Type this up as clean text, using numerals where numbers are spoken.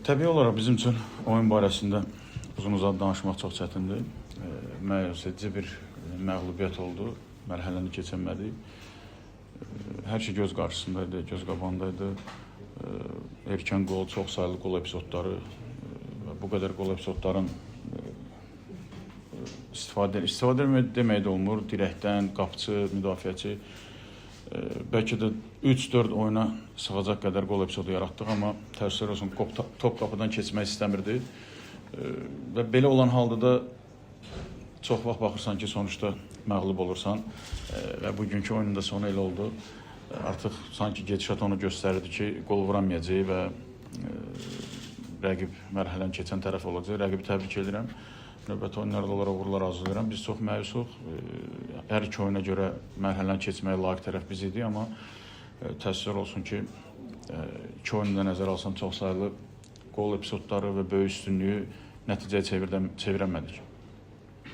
Təbii olaraq bizim üçün oyun barəsində uzun-uzadı danışmaq çox çətindir. Məyus edici bir məğlubiyyət oldu. Mərhələni keçəmədik. Hər şey göz qarşısındaydı, göz qabağındaydı. Erkən qol, çox saylı qol epizodları və bu qədər qol epizodların istifadə demək də olmur. Dirəkdən, qapıçı, müdafiəçi, bəlkə də 3-4 oyuna sığacaq qədər qol epizodu yaratdıq, amma təəssüflər olsun, top qapıdan keçmək istəmirdi. Və belə olan halda da çox vaxt baxırsan ki, sonuçda məğlub olursan və bugünkü oyunun da sonu elə oldu. Artıq sanki gedişat onu göstərirdi ki, qol vuramayacaq və rəqib mərhələni keçən tərəf olacaq. Rəqibi təbrik edirəm. Növbəti oyunlarda onlara uğurlar arzulayıram. Biz çox məyusuq. Hər iki oyuna görə mərhələni keçməyə layiq tərəf biz idik, amma təəssüflər olsun ki, iki oyunu da nəzərə alsam, çox saylı qol epizodları və böyük üstünlüyü nəticəyə çevirəmədik.